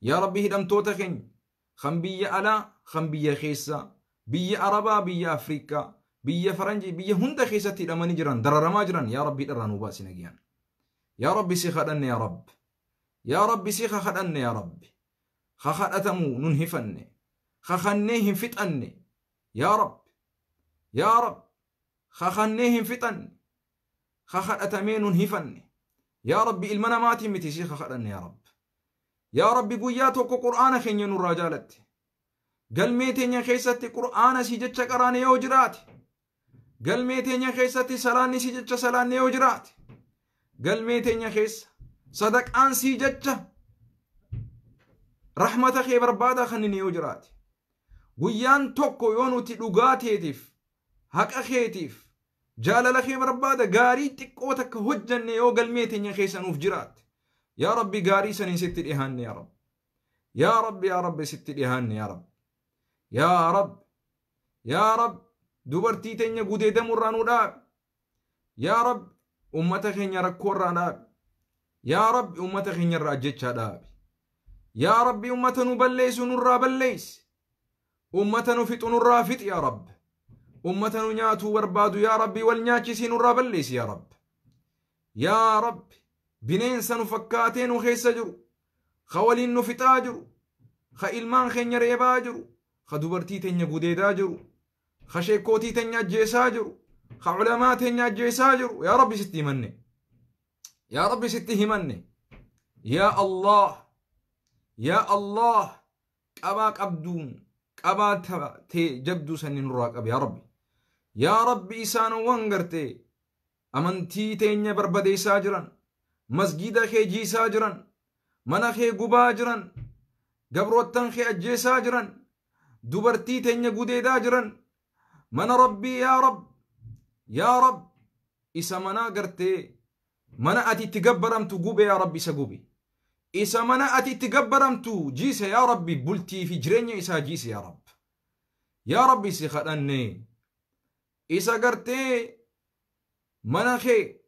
Yaa Rabbi, hidhamtoota keenya kan biyya alaa, kan biyya keessaa, biyya Arabaa, biyya Afrikaa, biyya Faranjii, biyya hunda keessatti hidhamanii jiran, dararamaa jiran, yaa Rabbi, hidharraa nuu baasi nagiyaan. Yaa Rabbi, si kadhanne. Yaa Rabbi, yaa Rabbi, si kadhanne. Yaa Rabbi, kadhatamu nun hifanne, kakannee hin fixanne. Yaa Rabbi, yaa Rabbi, kakannee hin fixanne, kakadhatamee nun hifanne. Yaa Rabbi, ilma namaatiin miti, si kadhanne. Yaa Rabbi, yaa Rabbi, guyyaa tokko Qur'aana keenya nurraa jaalatte, galmee teenya keessatti Qur'aana si jecha qaraane yoo jiraate, galmee teenya keessatti salaanni si jecha salaanne yoo jiraate, galmee teenya keessa sadaqaan si jecha rahmata kee barbaada kanin yoo jiraate, guyyaan tokko yoo nuti dhugaa teetiif, haqa keetiif, jaalala kee barbaada gaarii xiqqoo takka hojjanne yoo galmee teenya keessa nuuf jiraatte, yaa Rabbi, gaarii saniin sitti dhihaanne. Yaa Rabbi, yaa Rabbi, yaa Rabbi, sitti dhihaanne. Yaa Rabbi, yaa Rabbi, yaa Rabbi, dubartii teenya gudeedamurraa nu dhaabi. Yaa Rabbi, ummata keenya rakkoorraa dhaabi. Yaa Rabbi, ummata keenya irraa ajjechaa dhaabi. Yaa Rabbi, ummata nu balleessu nurraa balleessi, ummata nu fixu nurraa fixi. Yaa Rabbi, ummata nu nyaatuu barbaadu, yaa Rabbi, wal nyaachisii nurraa balleessi. Yaa Rabbi, yaa Rabbi, bineensa nu fakkaatee nu keessa jiru, ka waliin nu fixaa jiru, ka ilmaan keenya reebaa jiru, ka dubartii teenya gudeedaa jiru, ka sheekootii teenya ajjeesaa jiru, ka culamaa teenya ajjeesaa jiru, yaa Rabbi, sitti himanne. Yaa Rabbi, sitti himanne. Yaa Allah, yaa Allah, qabaa qabduun qabaa tee jabduu sanni nurraa qabe. Yaa Rabbi, yaa Rabbi, isaanowwan gartee amantii teenya barbadeessaa jiran, masgida kee jiisaa jiran, mana kee gubaa jiran, gabroottan kee ajjeesaa jiran, dubartii teenya gudeedaa jiran, mana Rabbii, yaa Rab, yaa Rab, isa mana gartee mana ati itti gabbaramtu gube, yaa Rabbi, isa gube. Isa mana ati itti gabbaramtu jiise, yaa Rabbi, bultii fi jireenya isaa jiise. Yaa Rabbi, yaa Rabbi, si kadhanne. Isa gartee mana kee,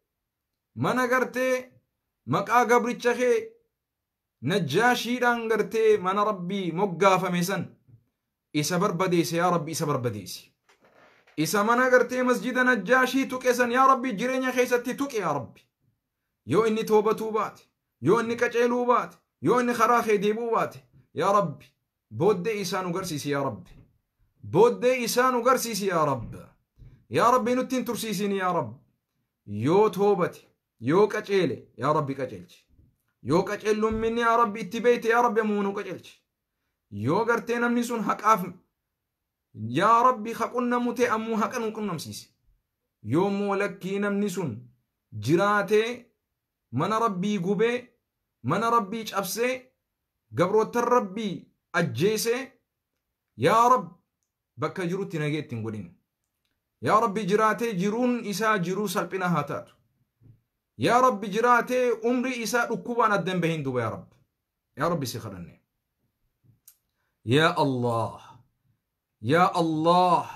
mana gartee maqaa gabricha kee Najjaashiidhaan gartee mana Rabbii moggaafame san isa barbadeesse, yaa Rabbi, isa barbadeesse. Isa mana gartee masjida Najjaashii tuqe san, yaa Rabbi, jireenya keessatti tuqe. Yaa Rabbi, yoo inni toobatuu baate, yoo inni qaceeluu baate, yoo inni karaa kee deebi'uu baate, yaa Rabbi, booddee isaa nu garsiisi. Yaa Rabbi, booddee isaa nu garsiisi. Yaa Rabbi, yaa Rabbi, nutti hin tursiisin. Yaa Rabbi, yoo toobate, yoo qaceele, yaa Rabbi, qaceelchi. Yoo qaceellumminni, yaa Rabbi, itti beeyte, yaa Rabbi, ammoo nu qaceelchi. Yoo gartee namni sun haqaaf, yaa Rabbi, haqunnamu ta'e, ammoo haqa nu qunnamsiise. Yoo immoo lakkii, namni sun jiraatee mana Rabbii gubee, mana Rabbii cabsee, gabroottan Rabbii ajjeesee, yaa Rabbi, bakka jirutti nagee ittiin godhin. Yaa Rabbi, jiraatee jiruun isaa jiruu salphina haa taatu. Yaa Rabbi, jiraatee umrii isaa dhukkubaan addan bahin duba. Yaa Rabbi, yaa Rabbi, si kadhanne. Yaa Allah, yaa Allah,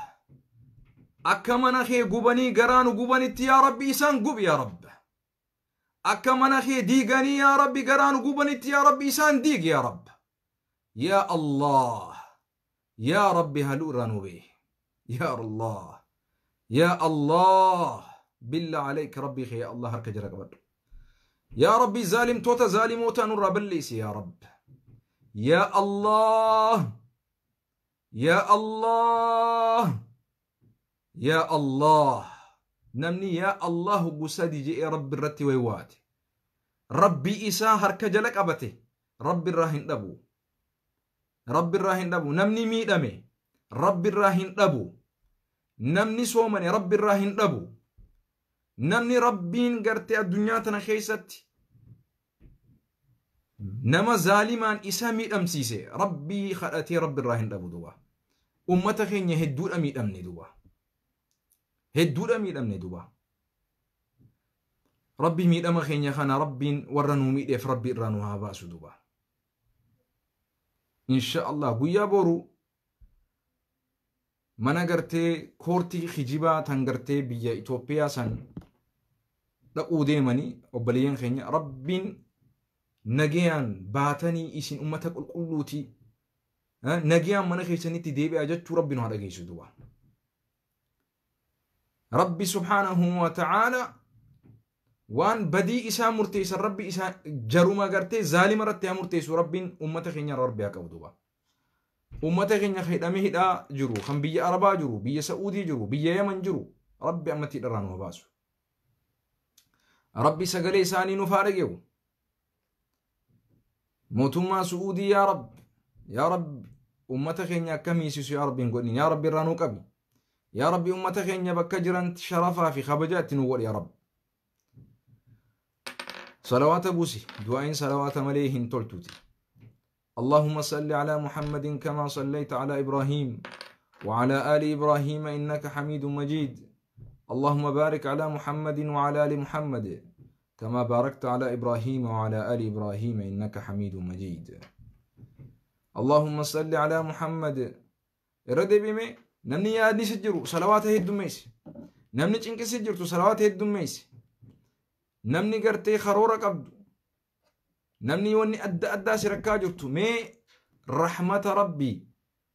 akka mana kee gubanii garaa nu gubanitti, yaa Rabbi, isaan gubi. Yaa Rabbi, akka mana kee diiganii, yaa Rabbi, garaa nu gubanitti, yaa Rabbi, isaan diigi. Yaa Rabbi, yaa Allah, yaa Rabbi, haluu irraa nu bee. Yaa Allah, yaa Allah, billa alayka, Rabbii kee, yaa Allah, harka jara qabadhu. Yaa Rabbi, zaalimtoota zaalimoota nurraa balleessi. Yaa Rabbi, yaa Allah, yaa Allah, yaa Allah. Namni "yaa Allah" gusadi je'ee Rabbi irratti waywaate, Rabbii isaa harka jala qabate, Rabbi irraa hin dhabu. Rabbi irraa hin dhabu. Namni miidhame Rabbi irraa hin dhabu. Namni soomane Rabbi irraa hin dhabu. Namni Rabbiin gartee addunyaa tana keessatti nama zaalimaan isa miidhamsiise Rabbii kadhatee Rabbi irraa hin dhabu duba. Ummata keenya hedduudha miidhamne duba. Hedduudha miidhamne duba. Rabbi miidhama keenya kana, Rabbiin warra nuu miidheef Rabbi irraa nu haa baasu duba. Insha Allah, guyyaa boru mana gartee koortii kijibaa tan gartee biyya Itoophiyaa san dhaquu deemanii obboleeyyan keenya, Rabbiin Nagayaan baatanii isin ummata qulqulluuti. Nagayaan mana keessanitti deebi'aa jechuu Rabbi nu haa dhageessu duuba. Rabbi subhaanahu wa ta'aala waan badii isaa murteessan Rabbi isaa jaruma gartee zaalima irratti haa murteessu Rabbiin ummata keenya irra Rabbi haa qabu duuba. Ummata keenya hidhamee hidhaa jiru, kan biyya Arabaa jiru, biyya Sa'uudii jiru, biyya Yaman jiru, Rabbi ammatti hidharraa nu haa baasu. Rabbi sagalee isaanii nuuf haa dhageewu. Mootummaa Su'uudii yaa Rabbi, yaa Rabbi ummata keenya akka miisisu yaa Rabbi hin godhin, yaa Rabbi irraa nuu qabi. Yaa Rabbi ummata keenya bakka jiran sharafaa fi kabajaa itti nu godhi yaa Rabbi. Salawaata buusi, du'aayin salawaata malee hin toltuuti. اللهم صل على محمد كما صليت على إبراهيم وعلى آل إبراهيم إنك حميد مجيد. اللهم بارك على محمد وعلى آل محمد كما باركت على إبراهيم وعلى آل إبراهيم إنك حميد مجيد. اللهم صل على محمد. ردي بمي نمني يا أدني سجرو صلوات هدو ميس. نمني چنك سجرتو صلوات هدو ميس. نمني قرتي خرورة قبض. نمني وني أدى أدى سركا جرتو مي رحمة ربي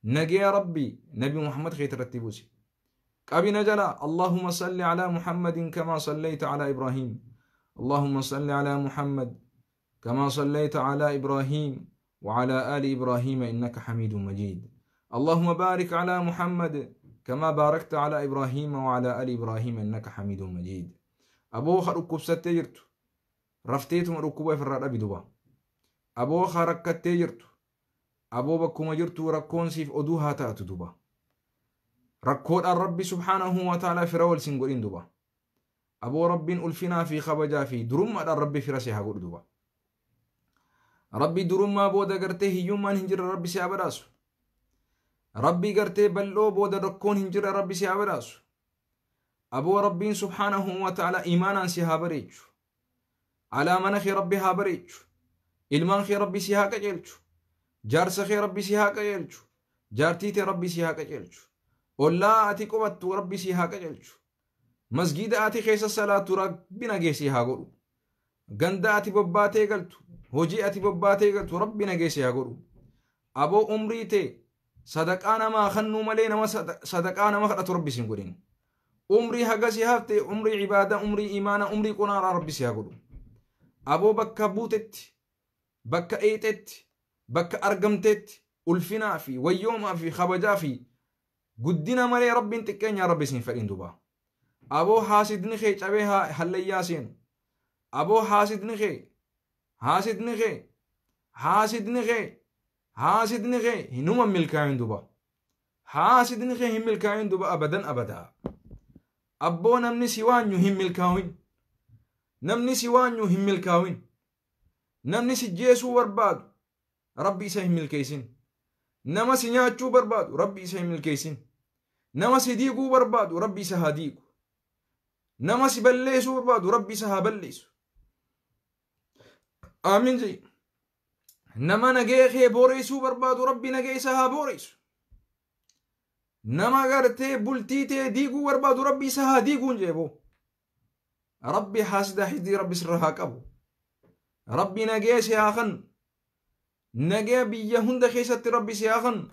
نجي ربي نبي محمد خير ترتبوسي قابي نجلا. اللهم صل على محمد كما صليت على إبراهيم. اللهم صل على محمد كما صليت على إبراهيم وعلى آل إبراهيم إنك حميد مجيد. اللهم بارك على محمد كما باركت على إبراهيم وعلى آل إبراهيم إنك حميد مجيد. أبو خركوب ستجرتو رفتيتم ركوبة في الرأب دوبا. أبو خركت تجرتو أبو بكم جرتو ركون سيف أدوها تأتو دوبا. ركود الرب سبحانه وتعالى في رول سنقولين دوبا. أبو رب ألفنا في خبجا في درم الرب في رأسها قول دوبا. ربي درم ما بودا قرته يوم هنجر ربي سيابراسو. ربي قرته بلو بودا ركون هنجر ربي سيابراسو. أبو رب سبحانه وتعالى إيمانا سيهابريتشو. على من خي ربي هابريتشو. إلمان خي ربي سيها قجلتشو. جارس خي ربي سيها قجلتشو. جارتيتي ربي سيها قجلتشو. ولا أتي قبطو ربي سيها قجلتشو. مسجد أتي خيس الصلاة ربي نجي سيها قرو. غند أتي بباتي قلتو. هجي أتي بباتي قلتو ربي نجي سيها قرو. أبو أمريتي صدقانا ما خنو ملينا ما صدقانا ما خلت ربي سنقولين. عمري هجسي هفتي عمري عبادة عمري إيمان عمري قنارة ربي سيها قرو. أبو بكا بوتت بكا ايتت بكا أرقمتت ألفنا في ويوما في خبجا في قدنا مالي ربي انتكين يا ربي سنفرين دوبا. أبو حاسد نخي تبيها هل ياسين. أبو حاسد نخي حاسد نخي حاسد نخي حاسد نخي هنوما ملكاين دوبا. حاسد نخي هم ملكاين دوبا أبدا أبدا. أبو نمني سوان يهم ملكاوين. نمني سوانيو هم ملكاوين. نمني سجيسو برباد ربي سهم الكيسين. نما سنياتشو برباد ربي سهم الكيسين. نما سديقو برباد ربي سهاديقو. نما سبليسو برباد ربي سهابليسو. آمين جي. نما نجيخي بوريسو برباد ربي نجي سها بوريسو. نما غرتي بولتيتي ديقو برباد ربي سها ديقو نجيبو. ربي حاسد حدي ربي سرها كبو. ربي نجي سياخن نجي بيهند خيست ربي سياخن.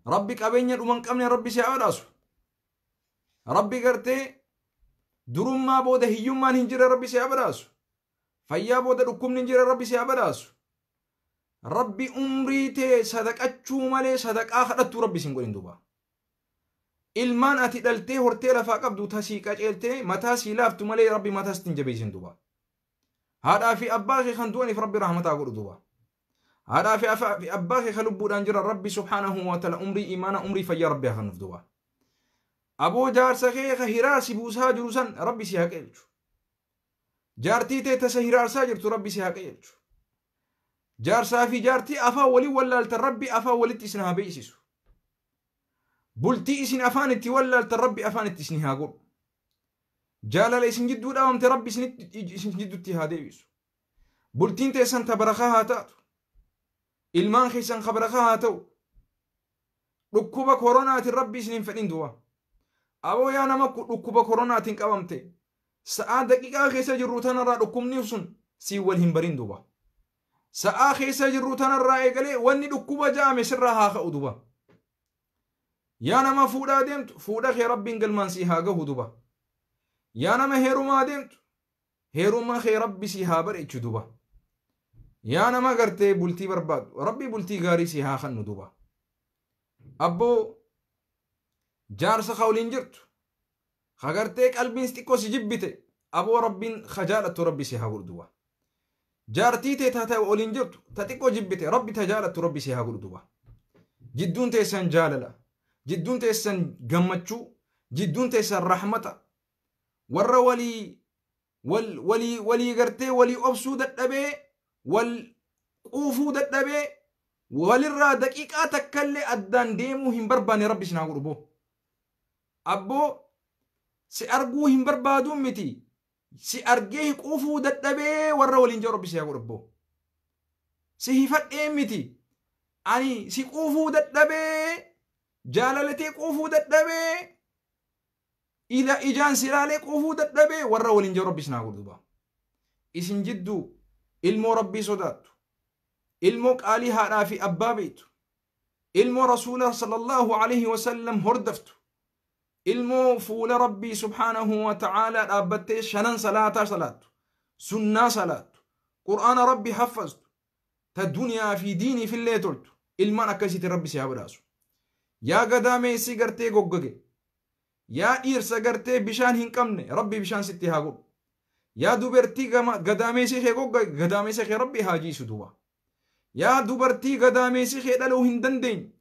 ربي كابين ومن كمن ربي سياداسو. ربي قرتي دروم ما بوده هيوم ما ننجر ربي سيابداسو. فيا بوده ركوم ننجر ربي سيابداسو. ربي عمري تي صدق أتشو مالي صدق آخر أتو ربي سنقولين دوبا. ilmaan ati dhaltee hortee lafaa qabdu tasii qaceeltee mataa sii laaftu malee rabbi mataa sitti hin jabeessin duuba. Haadhaa fi abbaa kee kan du'aniif rabbi rahmataa godhu duuba. Haadhaa fi abbaa kee kan lubbuudhaan jiran rabbi subhaanahu wa ta'ala umrii imaana umrii fayyaa rabbi haa kennuuf duuba. Aboo jaarsa kee ka hiraarsi buusaa jiru san rabbi si haa qajeelchu. Jaartii tee tasa hiraarsaa jirtu rabbi si haa qajeelchu. Jaarsaa fi jaartii afaan walii wallaaltan rabbi afaan walitti isin haa beeksisu. Bultii isin afaan itti wallaaltan rabbi afaan itti isin haa godhu. Jaalala isin jidduu dhaabamte rabbi isin jidduutti haa deebisu. Bultiin teessan tabarakaa haa taatu. Ilmaan keessan kabarakaa haa ta'u. Dhukkuba koronaatiin rabbi isin hin fedhin du'a. Aboo yaa nama dhukkuba koronaatiin qabamte sa'aa daqiiqaa keessa jirru tanarraa dhukkubni sun si wal hin barin duuba. Sa'aa keessa jirru tanarraa eegalee wanni dhukkuba ja'ame sirraa haa ka'u duba. Yaa nama fuudhaa deemtu fuudha kee Rabbiin galmaan sii haa gahu duba. Yaa nama heerumaa deemtu heeruma kee Rabbi sii haa bareechu duba. Yaa nama gartee bultii barbaadu Rabbi bultii gaarii sii haa kennu duba. Abboo jaarsa ka waliin jirtu ka gartee qalbiin xiqqoo si jibbite aboo Rabbiin ka jaalattu Rabbi si haa godhu duba. Jaartii tee taate waliin jirtu ta xiqqoo jibbite Rabbi ta jaalattu Rabbi si haa godhu duba. Jidduun teessan jaalala, jidduun teessan gammachuu, jidduun teessan rahmata. Warra walii walii walii gartee walii obsuu dadhabee wal quufuu dadhabee walirraa daqiiqaa takkallee addaan deemuu hin barbaanne Rabbi isin haa godhu boo. Abboo si arguu hin barbaaduun miti. Si argee quufuu dadhabee warra waliin jiru Rabbi si haa godhu boo. Si hifadhee miti. Ani si quufuu dadhabee jaalalatee quufuu dadhabee ila ijaan si ilaalee quufuu dadhabee warra waliin jiru Rabbi isin haa godhu duba. Isin jidduu ilmoo Rabbii sodaattu. Ilmoo qaalii haadhaa fi abbaa beektu. Ilmoo Rasuula sallallahu alaihi wasallam hordoftu. Ilmoo fuula Rabbii subhaanahu wa ta'aalaa dhaabbattee shanan salaataa salaattu. Sunnaa salaattu. Qur'aana Rabbi haffaztu. Ta duniyaa fi diiniif illee toltu. Ilmaan akkasiitiin Rabbi si haa badhaasu. Yaa gadaameessi gartee goggage. Yaa dhiirsa gartee bishaan hin qabne Rabbi bishaan sitti haa godhu. Yaa dubartii gadaameessi kee goggage gadaameessa kee Rabbi haa jiisu duuba. Yaa dubartii gadaameessi kee dhaluu hin dandeenye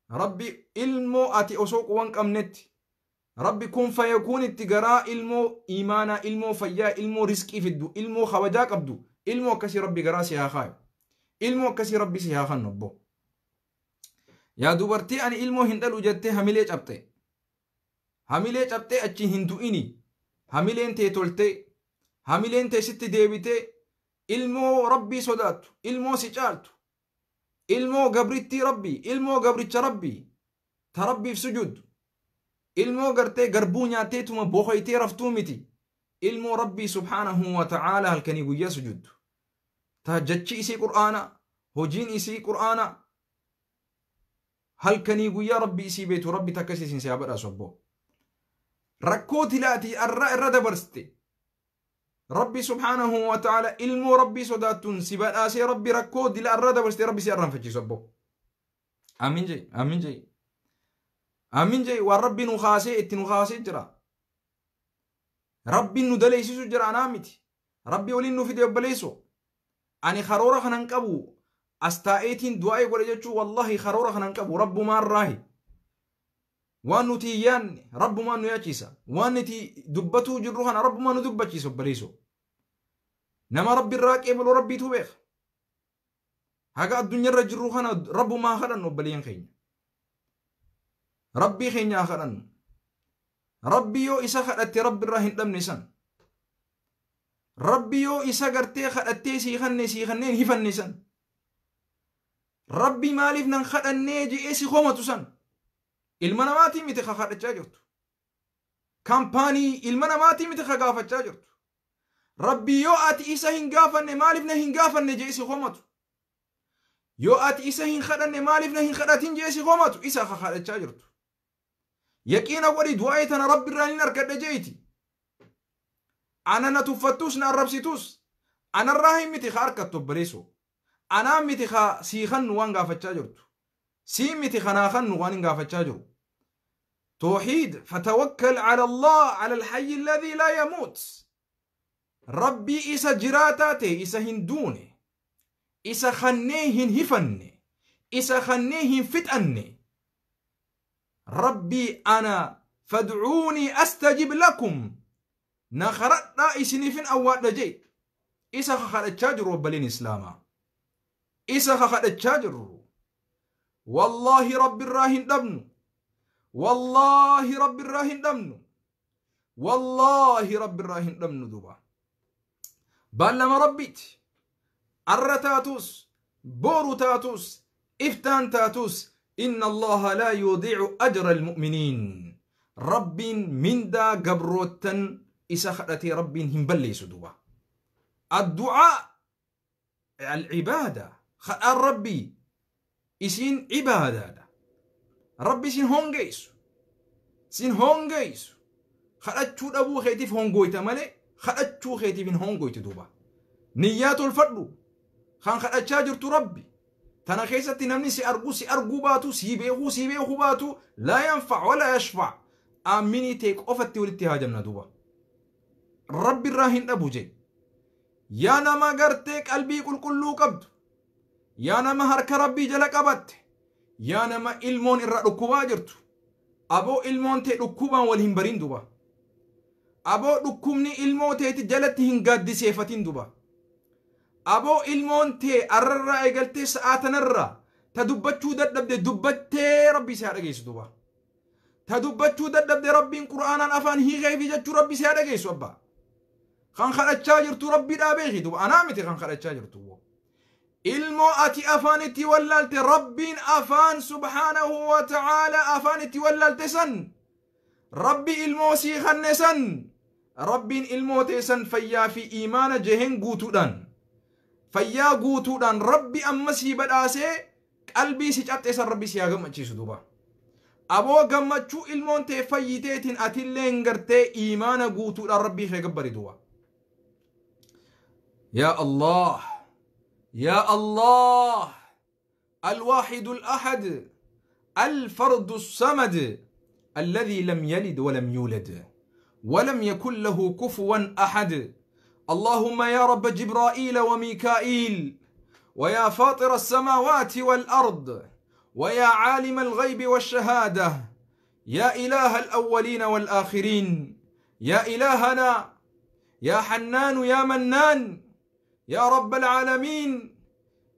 Rabbi ilmoo ati osoo quban qabnetti Rabbi kun fayakuun itti garaa ilmoo imaanaa, ilmoo fayyaa, ilmoo rizqii fiddu, ilmoo kabajaa qabdu, ilmoo akkasii Rabbi garaa si haa kaayu. Ilmoo akkasii Rabbi si haa kennu obbo. Yaa dubartii ani ilmoo hin dhalu jettee hamilee cabxe. Hamilee cabxee achi hin du'ini. Hamileen tee toltee, hamileen tee sitti deebitee, ilmoo Rabbii sodaattu, ilmoo si caaltu, ilmoo gabrittii Rabbii, ilmoo gabricha Rabbii, ta Rabbiif sujuddu, ilmoo gartee garbuu nyaatteetuma boqoytee raftuu miti, ilmoo Rabbii subhaanahu wa ta'aalaa halkanii guyyaa sujuddu. Ta jechi isii Qur'aana, hojiin isii Qur'aana, halkanii guyyaa Rabbi isii beetu Rabbi takka isiin si haa badhaasu abboo. Rakkoo tilaatii arraa irra dabarsite. Rabbi subhaanahu wa ta'ala ilmoo Rabbii sodaattuun si badhaasee Rabbi rakkoo dila irra dabarsite Rabbi si arraanfachiisu abboo. Amiin jee, amiin jee. Amiin jee waan Rabbi nu kaasee itti nu kaasee jira. Rabbiin nu daleessisu jira anaa miti. Rabbi waliin nu fide obboleessoo. Ani karoora kanan qabu as taa'eetiin du'aa godhe jechuun wallahi karoora kanan qabu Rabbumaan raahi. Waan nuti hin yaadne Rabbumaan nu yaachiisa. Waan nuti dubbatuu jirru kana Rabbumaan nu dubbachiisa obboleessoo. Nama Rabbi irraa qeebaluu Rabbiitu beeka. Haga addunyaarra jirru kana Rabbumaa kadhannu obboleeyyan keenya. Rabbii keenya haa kadhannu. Rabbi yoo isa kadhatte Rabbi irraa hin dhabne san. Rabbi yoo isa gartee kadhattee sii kanne sii kanneen hifanne san. Rabbi maaliif nan kadhannee je'ee si komatu san. Ilma namaatii miti ka kadhachaa jirtu. Kaampaanii ilma namaatii miti ka gaafachaa jirtu. Rabbi yoo ati isa hin gaafanne maaliif na hin gaafanne je'ee si komatu. Yoo ati isa hin kadhanne maaliif na hin kadhatin je'ee si komatu isa ka kadhachaa jirtu. Yaqiina godhi du'aa tana Rabbi irraa hin argadhe je'iti. Ana na tuffattus na arrabsitus anarraa hin miti ka harkattu obboleessoo. Anaa miti ka sii kannu waan gaafachaa jirtu. Sii miti kanaa kannu waan hin gaafachaa jiru. توحيد فتوكل على الله على الحي الذي لا يموت. ربي إسا جراتاتي إسا هندوني إسا خنيه هفني إسا خنيه فتأني. ربي أنا فادعوني أستجب لكم. نخرطنا إسنفين أواد جي إسا خخد الشاجر وبلين إسلاما إسا خخد الشاجر. والله رب الراهن دبن، والله رب الراهن دمن، والله رب الراهن دمن دوبا. بلما ربيت الرتاتوس بورو تاتوس افتان تاتوس إن الله لا يضيع أجر المؤمنين. رب من دا قبروتن إسا خلتي رب هم بلي سدوبا. الدعاء العبادة خدان ربي إسين عبادة ربي سين هونجيسو سين هونجيسو خدachuu dhabuu keetiif hongoyta malee khadachuu keetiif hin hongoytu duuba niyyaa tolfadhu kan khadachaa jirtu rabbi tana keessatti namni si argu si arguu baatu si beekuu si beekuu baatu laa yanfac walaa yashfac aaminii ta'e qofatti walitti haajamna duuba rabbi irraa hin dhabu jee yaa nama gartee qalbii qulqulluu qabdu yaa nama harka rabbii jala qabatte yaa nama ilmoon irra dhukkubaa jirtu aboo ilmoon ta'e dhukkubaan wal hin barin duuba aboo dhukkubni ilmoo teeti jalatti hin gaaddiseeffatin duba aboo ilmoon tee arrarraa eegaltee sa'aa tanarraa ta dubbachuu dadhabde dubbattee rabbi si haa dhageessu duba ta dubbachuu dadhabde rabbiin qura'aanaan afaan hiikeefi jechuu rabbi si haa dhageessu abbaa kan kadhachaa jirtu rabbiidhaa beeki duba anaa miti kan kadhachaa jirtu ilmoo ati afaan itti wallaalte rabbiin afaan subhaanahu wa ta'aala afaan itti wallaalte san rabbi ilmoo sii kanne san rabbiin ilmoo teessan fayyaa fi iimaana jeheen guutuudhaan fayyaa guutuudhaan rabbi amma sii badhaasee qalbii si cabxe san rabbi si haa gammachiisu duuba aboo gammachuu ilmoon tee fayyiteetiin atilleen gartee iimaana guutuudhaan rabbii kee gabbari duuba yaa allah yaa allah الواحد الأحد الفرد الصمد الذي لم يلد ولم يولد ولم يكن له كفوا أحد اللهم يا رب جبرائيل وميكائيل ويا فاطر السماوات والأرض ويا عالم الغيب والشهادة يا إله الأولين والآخرين يا إلهنا يا حنان يا منان يا رب العالمين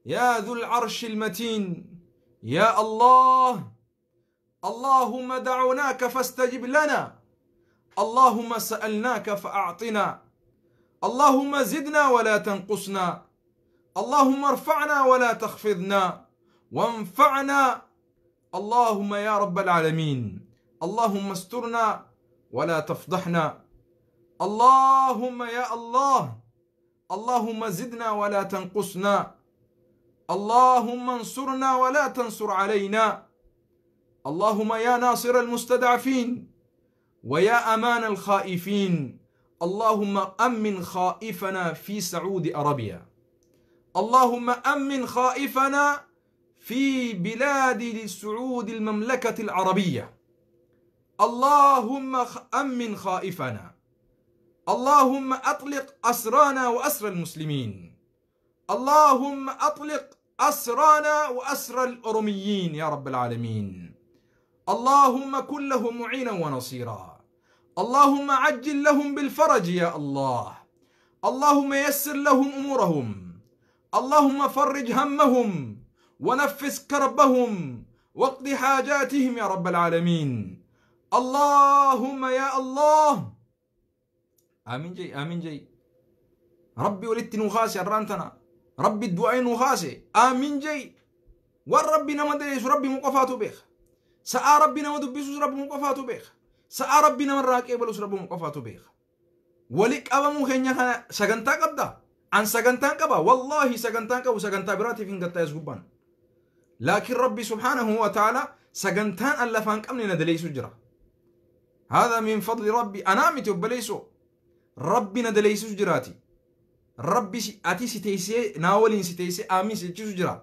يا ذو العرش المتين يا الله اللهم دعوناك فاستجب لنا اللهم سألناك فأعطنا اللهم زدنا ولا تنقصنا اللهم ارفعنا ولا تخفضنا وانفعنا اللهم يا رب العالمين اللهم استرنا ولا تفضحنا اللهم يا الله اللهم زدنا ولا تنقصنا اللهم انصرنا ولا تنصر علينا اللهم يا ناصر المستضعفين ويا أمان الخائفين اللهم أمن خائفنا في سعودي أرابيا اللهم أمن خائفنا في بلاد السعود المملكة العربية اللهم أمن خائفنا اللهم أطلق أسرانا وأسر المسلمين اللهم أطلق أسرانا وأسر الأرميين يا رب العالمين اللهم كن لهم معينا ونصيرا اللهم عجل لهم بالفرج يا الله اللهم يسر لهم أمورهم اللهم فرج همهم ونفس كربهم واقض حاجاتهم يا رب العالمين اللهم يا الله آمين جي آمين جي ربي ولدت نخاسي أرانتنا ربي الدعاء نخاسي آمين جي والرب نما دريس ربي مقفاتو بيخ سأ ربي نما دبيسوس ربي مقفاتو بيخ سأ ربي نما راكي بلوس ربي مقفاتو بيخ ولك أبا مخينيا خانا سغنتا قبدا عن سغنتا قبا والله سغنتا قبا سغنتا براتي فين قطا يسقبان لكن ربي سبحانه وتعالى سغنتان ألفان قمني ندليسو جرا هذا من فضل ربي أنا متي وبليسو ربي ندليسو جراتي ربي أتي ستيسي ناولين ستيسي آمين ستيسو جرا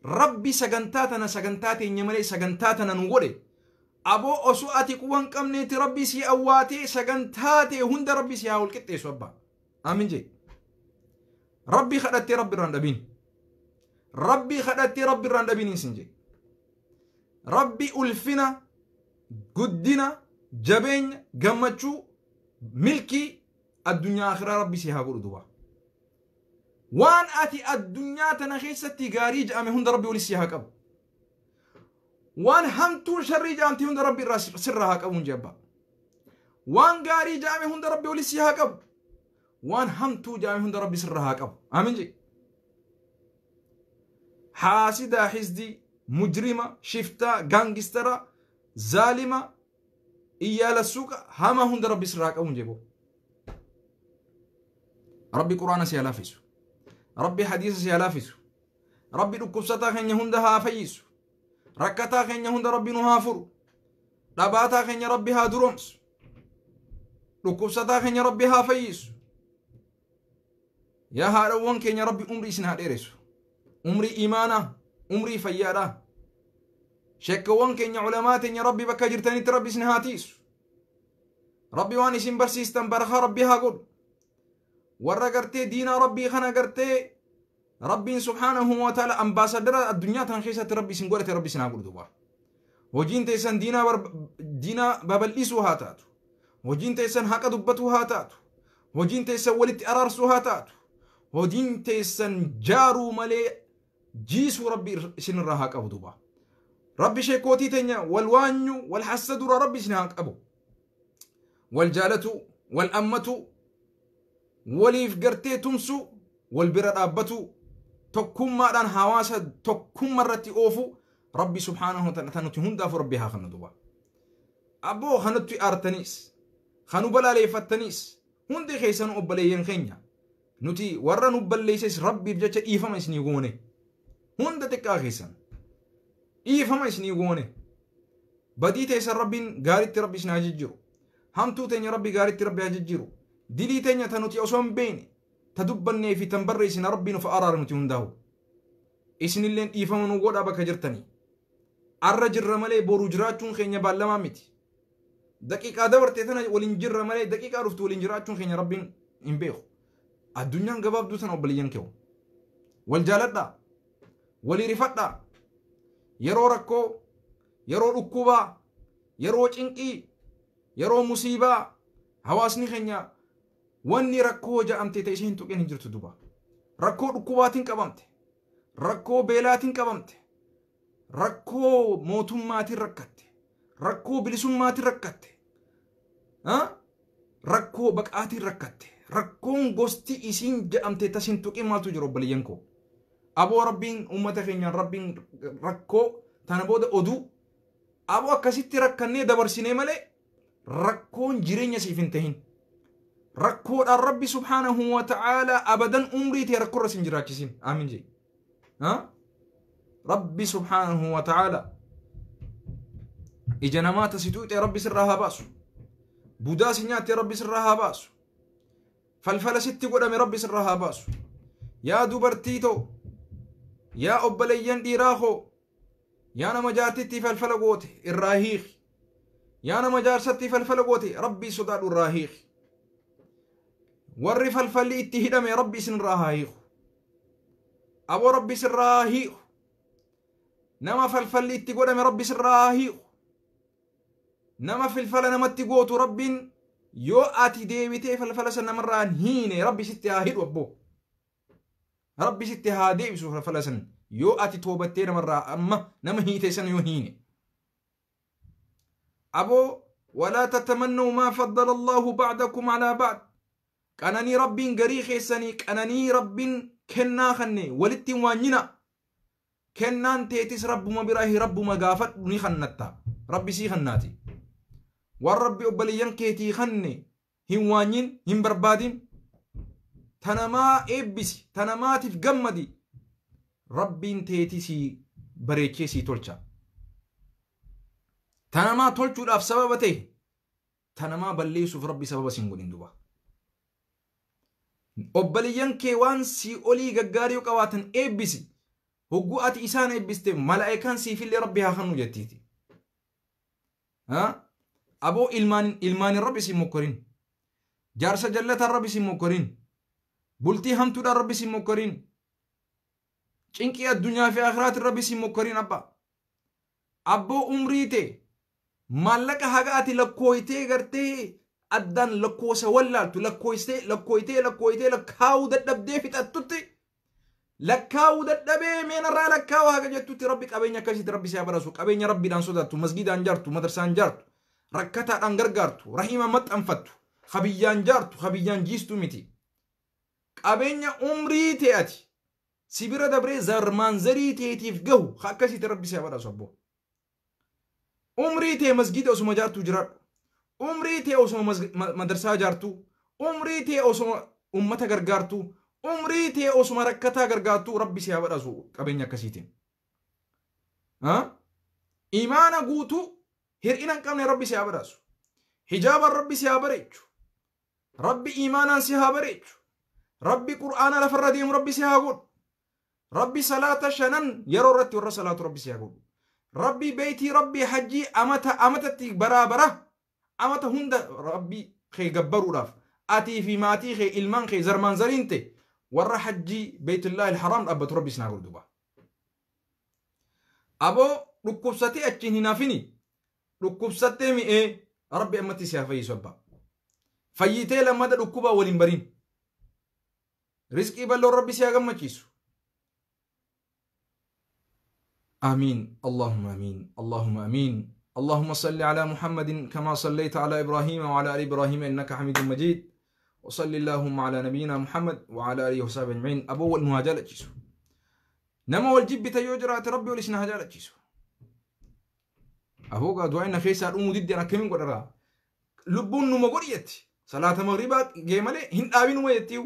ربي سغنتاتنا سغنتاتي نمالي سغنتاتنا نغوري أبو أسو أتي قوان قمنيتي ربي سي أواتي سغنتاتي هند ربي سي هاول كتيسو أبا آمين جي ربي خدتي ربي راندبين ربي خدتي ربي راندبين سنجي ربي ألفنا قدنا جبين قمتشو ملكي الدنيا آخرة ربي سيها قول وان أتي الدنيا تنخيستي غاريج أمي هند ربي ولي سيها قب وان همتو شريج أمتي هند ربي سرها قبون جبا وان غاريج أمي هند ربي ولي سيها قب وان همتو جامي هند ربي سرها قب آمين جي حاسدة حزدي مجرمة شفتا غانغسترا ظالمة إيالا السوق هما هند ربي سرها قبون جيبو ربي قرآن سيالافيسو Rabbi hadiisa si haa laafisu. Rabbi dhukkubsataa keenya hunda haa fayyisu. Rakkataa keenya hunda Rabbi nu haa furu. Dhabaataa keenya Rabbi haa duroomsu. Dhukkubsataa keenya Rabbi haa fayyisu. Yaa haadhawwan keenya Rabbi umrii isin haa dheeressu. Umrii imaanaa, umrii fayyaadhaa. Sheekkawwan keenya culamaa teenya Rabbi bakka jirtanitti Rabbi isin haa tiisu. Rabbi waan isin barsiistan barakaa Rabbi haa godhu. Warra gartee diinaa Rabbii kana gartee Rabbiin subhaanahu wa ta'ala ambaasadara addunyaa tan keessatti Rabbi isin godhate Rabbi isin haa godhu duuba. Hojiin teessan diinaa babal'isuu haa taatu. Hojiin teessan haqa dubbatuu haa taatu. Hojiin teessan walitti araarsuu haa taatu. Hojiin teessan jaaruu malee jiisuu Rabbi isinirraa haa qabu duuba. Rabbi sheekootii teenya wal waanyu wal hassadurraa Rabbi isin haa qabu. Wal jaalatu, wal ammatu, waliif gartee tumsu, wal bira dhaabbatu, tokkummaadhaan hawaasa tokkummaa irratti oofu Rabbi subhaanahu wa ta'ala nuti hundaafuu Rabbi haa kennu duuba. Abboo kanutti aartaniis, kanu balaaleeffattaniis, hundi keessanuu obboleeyyan keenya nuti warra nu balleesses Rabbiif jecha dhiifama isinii goone. Hunda xiqqaa keessan dhiifama isinii goone. Badii teessan Rabbiin gaariitti Rabbi isin haa jijjiiru. Hamtuu teenya Rabbi gaariitti Rabbi haa jijjiiru. Dilii teenya ta nuti osoo hin beekne ta dubbannee fi tan barreessine Rabbi nuuf araara nuti hundaa'u. Isinilleen dhiifama nu godhaa bakka jirtanii. Arra jirra malee boru jiraachuun keenya baallamaa miti. Daqiiqaa dabarte tana waliin jirra malee daqiiqaa dhuftu waliin jiraachuun keenya Rabbiin hin beeku. Addunyaan gabaabduu tana obboleeyyan keewwa. Wal jaaladhaa. Walii rifadhaa. Yeroo rakkoo, yeroo dhukkubaa, yeroo cinqii, yeroo musiibaa hawaasni keenya wanni rakkoo ja'amte ta'e isheen hin tuqin hin jirtu duba. Rakkoo dhukkubaatiin qabamte. Rakkoo beelaatiin qabamte. Rakkoo mootummaatiin rakkatte. Rakkoo bilisummaatiin rakkatte. Rakkoo baqaatiin rakkatte. Rakkoon gosti isiin jedhamte tas hin tuqin maaltu jiru obboleeyyan koo. Aboo Rabbiin uummata keenyaan Rabbiin rakkoo tana booda oduu aboo akkasitti rakkannee dabarsinee malee rakkoon jireenya siif hin tahin. Rakkoodhaan Rabbi subhaanahu wa ta'ala abadan umrii tee rakkoorra sin jiraachisin. Aamin jee. Rabbi subhaanahu wa ta'ala ija namaa tasi tuuxee Rabbi sirraa haa baasu. Budaa si nyaatte Rabbi sirraa haa baasu. Falfala sitti godhame Rabbi sirraa haa baasu. Yaa dubartii too, yaa obboleeyyan dhiiraa koo, yaa nama jaartitti falfala goote irraa hiiki. Yaa nama jaarsatti falfala goote Rabbii sodaadhu irraa hiiki. Warri falfalli itti hidhame Rabbi isinirraa haa hiiku. Aboo Rabbi sirraa haa hiiku. Nama falfalli itti godhame Rabbi sirraa haa hiiku. Nama falfala namatti gootu Rabbiin yoo ati deebitee falfala san namarraa hin hiine Rabbi sitti haa hidhu abboo. Rabbi sitti haa deebisu falfala san yoo ati toobattee namarraa amma nama hiite san yoo hiine. Aboo walaa tatamannaw maa faddala Allahu ba'dakum alaa ba'd. Qananii Rabbiin garii keessanii qananii Rabbiin kennaa kanne walitti hin waanyina. Kennaan teetis Rabbuma biraahi Rabbuma gaafadhu ni kannatta. Rabbi sii kannaati. Waan Rabbi obboleeyyan keetii kanne hin waanyin hin barbaadin. Tanamaa eebbisi tanamaatiif gammadi. Rabbiin teetii sii bareechee sii tolcha. Tanamaa tolchuudhaaf sababa ta'e tanamaa balleessuuf Rabbi sababa siin godhin duba. Obboleeyyan kee waan sii olii gaggaarii yoo qabaatan eebbisi. Hogguu ati isaan eebbiste malaa'ikaan siifillee Rabbi haa kennu jettiiti. Aboo ilmaanin Rabbi siin mokkorin. Jaarsa jallataan Rabbi siin mokkorin. Bultii hamtuudhaan Rabbi siin mokkorin. Cinqii addunyaa fi akiraatiin Rabbi siin mokkorin abbaa. Abboo umrii ta'e maallaqa haga ati lakkooytee gartee addaan lakkoosa wallaaltu lakkooystee lakkooytee lakkooytee lakkaa'uu dadhabdee fixattutti lakkaa'uu dadhabee meenarraa lakkaa'uu haga jettutti Rabbi qabeenya akkasitti Rabbi si haa barasu qabeenya Rabbiidhaan sodaattu masgiidaan jaartu madarsaan jaartu rakkataadhaan gargaartu rahima maxxanfattu habiyyaan jaartu habiyyaan jiistu miti qabeenya umrii ta'e ati si bira dabree zarmaanzarii ta'eetiif gahu akkasitti Rabbi si haa barasu abboo. Umrii ta'e masgiida osuma jaartu jiraadhu. Umrii ta'e osuma madarsaa jaartu. Umrii ta'e osuma ummata gargaartu. Umrii tee osuma rakkataa gargaartuu Rabbi si haa badhaasu qabeenya akkasiitiin. Imaana guutuu hir'ina hin qabne Rabbi si haa badhaasu. Hijaaban Rabbi si haa bareechu. Rabbi imaanaan si haa bareechu. Rabbi Qur'aana lafarra deemu Rabbi si haa godhu. Rabbi salaata shanan yeroo irratti warra salaatu Rabbi si haa godhu. Rabbi beeytii Rabbi hajjii amata amatatti baraa bara amata hunda Rabbi kee gabbaruudhaaf atii fi maatii kee ilmaan kee zarmaan zariin ta'e warra hajjii beeytullaahi alharaam dhaabbatu Rabbi isin haa godhu duuba. Aboo dhukkubsatee achiin hin hafini, dhukkubsattee mi'ee Rabbi ammatti si haa fayyisu abbaa. Fayyitee lammata dhukkubaa waliin bariin. Rizqii bal'oon Rabbi si haa gammachiisu. آمين اللهم آمين اللهم آمين. اللهم صل على محمد كما صليت على إبراهيم وعلى آل إبراهيم إنك حميد مجيد، وصل اللهم على نبينا محمد وعلى آله وصحبه أجمعين. أبو المهاجرة جيسو نما والجب تيوجرات ربي ولسنا هجالة جيسو أبو قد وإن خيسا أمو ديدي أنا كمين قدرها لبون نما قريت صلاة مغربات جيمالي هن آبين ويتيو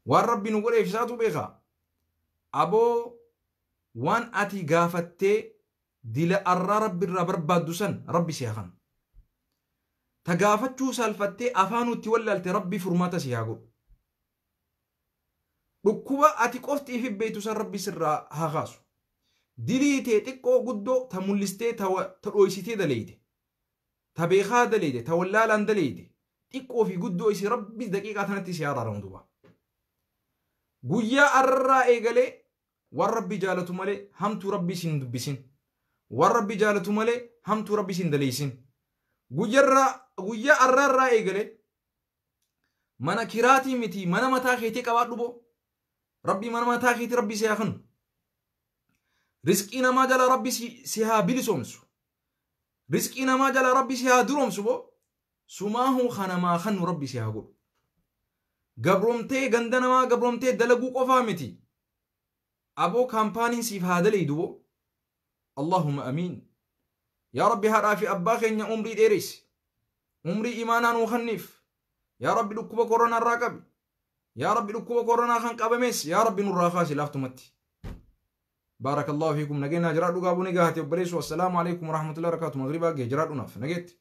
والرب نقول إفساتو بيخا. أبو وان أتي غافتي دila arraa Rabbi irraa barbaaddu san Rabbi si haa kanu. Ta gaafachuu saalfattee afaanutti wallaalte Rabbi furmaata si haa godhu. Dhukkuba ati qofti ifi beektu san Rabbi sirraa haa kaasu. Dilii tee xiqqoo guddoo ta mul'istee ta dhoysitee daleeyte, ta beekaa daleeyte, ta wallaalaan daleeyte xiqqoo fi guddoo isi Rabbi daqiiqaa tanatti si haa araaramu duuba. Guyyaa arraa eegalee waan Rabbi jaalatu malee hamtuu Rabbi sin dubbisin. Waan Rabbi jaalatu malee hamtuu Rabbi sin daleessin. Guyyaa arraarraa eegalee mana kiraatii miti mana mataa keetii qabaadhu boo. Rabbi mana mataa keetii Rabbi si haa kennu. Rizqii namaa jalaa Rabbi si haa bilisoomsu. Rizqii namaa jalaa Rabbi si haa duroomsu boo. Sumaahuu kanamaa kennu Rabbi si haa godhu. Gabroomtee ganda namaa gabroomtee dalaguu qofaa miti. Aboo kaampaaniin siif haa daleeydu boo. اللهم أمين يا ربي هذا في أبا خينيا عمري ديريس عمري إيمانا وخنيف يا ربي لكوبا كورونا راكب يا ربي لكوبا كورونا خان قبمس يا ربي نور خاسي لافتمتي. بارك الله فيكم. نجينا جرادو قابوني قاهتي وبريس، والسلام عليكم ورحمة الله وبركاته. مغربا جرادو ناف نجيت.